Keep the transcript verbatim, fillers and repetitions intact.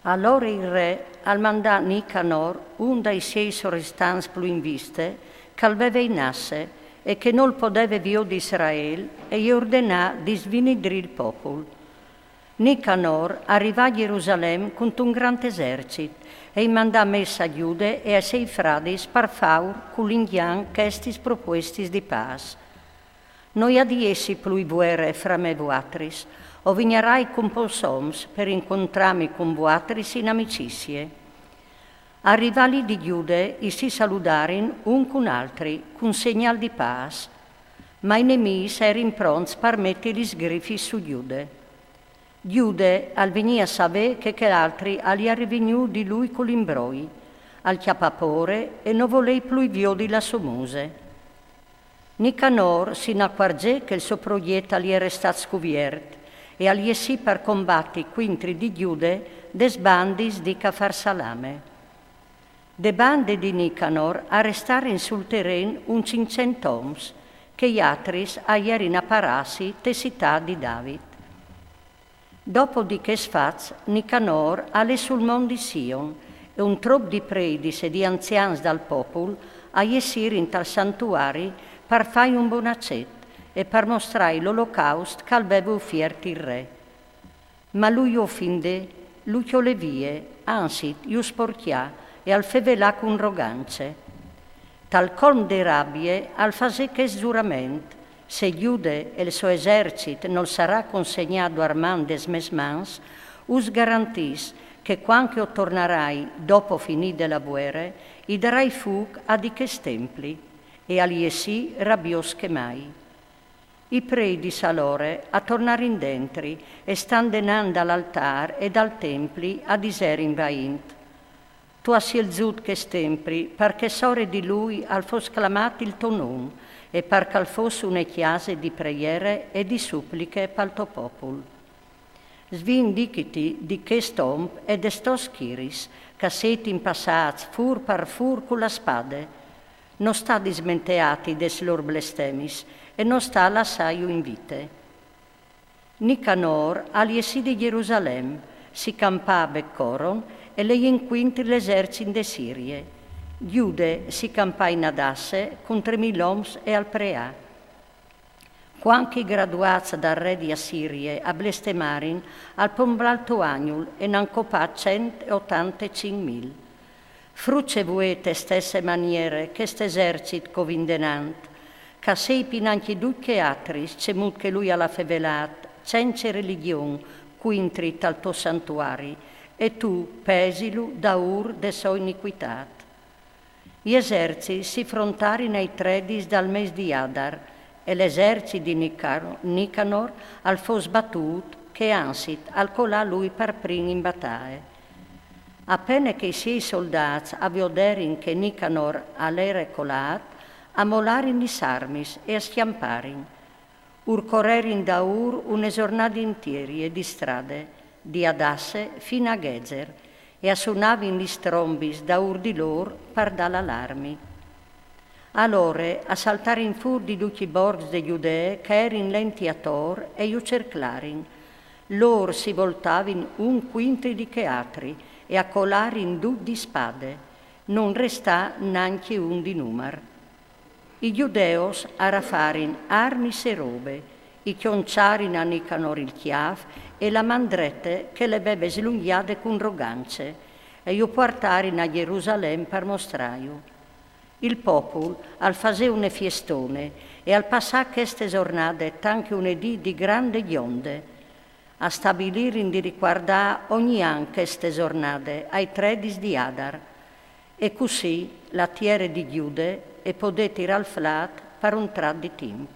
Alore il re al mandà Nicanor, un dai siei sorestants plui in viste, che al veve inasse e che nol podeve viodi Israel, e i ordenà di svinidrì il popul. Nicanor al rivà a Gierusalem cuntun grant esercit e i mandà mess a Giude e ai siei fradis par faur cul ingjan chestis propuestis di pas. No i à di essi plui vuere fra me e vuatris. O vignarai cun pos oms per incontrami cun vuatris in amicizie. Al rivà li di Giude i si saludarin un cun altri cun segnal di pas, ma i nemiis a erin pronts par meti lis sgrifis su Giude. Giude al vignì a savê che chel altri al jeri vignù di lui cul imbroi, al cjapà pôre e no volei plui viodi la sô muse. Nicanor si inacuarzè che il so progjet al jere stât scuviert e al jessì par combati cuintri di Giude des bandis di Cafar Salame. De bande di Nicanor a restarin sul teren un cinccent oms, che i atris a jerin a parâsi te citât di David. Dopo di chescj fats, Nicanor al è sul mont di Sion, e un trop di predis e di anzians dal popul a jessirin tal santuari par fâi un bon acet e par mostrâi l'olocaust che al veve ufiert il re. Ma lu i ofindè, lu cjolè vie, anzit, ju sporcjà e al fevelà cun rogance. Tal colm de rabie al fasè chest zurament: se Giude e il so esercit nol sarà consegnât duarmant des mês mans, us garantìs che cuant che o tornarai dopo finide la vuere, i darai fûc a di chest templi. E al jessì rabiôs che mai. I predis alore a tornarin dentri e, stant denant dal altâr e dal templi, a diserin vaint: Tu âs sielzût chest templi par che sore di lui al fos clamât il to non e par che al fos une cjase di preiere e di supliche pal to popul. Svindichiti di chest om e des tôs schiris, che a sês impassâts fûr par fûr cu la spade. No sta dismenteâti des lôr blestemis e no sta a lassâju in vite. Nicanor al jessì di Gierusalem, si campà a Betcoron e le jè incuintri l'esercit de Sirie. Giude si campà in Adasse cun trê mil oms e al preà. Cuant che i graduâts dal re di Assirie a blestemarin, al pombà il to agnul e n'àn copât cent e otantecinc mil. Fruce vuê te stesse maniere chest esercit che o vin denant, che a sepi nancje ducj chei atris, cemût che lui al à fevelât, cence religjon, cuintri tal to santuari, e tu pesilu daûr de sô inicuitât. I esercits si frontarin ai tredis dal mês di Adar, e l'esercit di Nicar-, Nicanor al fos batût, che anzit al colà lui par prin in bataie. A pene che i siei soldâts a vioderin che Nicanor al jere colât, a molarin lis armis e a scjamparin. Ur corerin daûr une zornade intierie di strade, di Adasse fin a Gezer, e a sunavin lis trombis daûr di lôr par dâ l'alarmi. Alore a saltarin fûr di ducj i borcs de Judee che a jerin lenti ator e ju cerclarin. Lôr si voltavin un cuintri di chei atri e a colarin ducj di spade. No 'nd restà nancje un di numar. I Judeos a rafarin armis e robe, i cjonciarin a Nicanor il cjâf e la man drete che le veve slungjade cun rogance, e ju puartarin a Gjerusalem par mostrâju. Il popul al fasè une fiestone e al passà cheste zornade tant che une dì di grande gjonde. A stabilirin di ricuardâ ogni an cheste zornade ai tredis di Adar, e cussì la tiere di Jude e podè tirâ il flât par un trat di timp.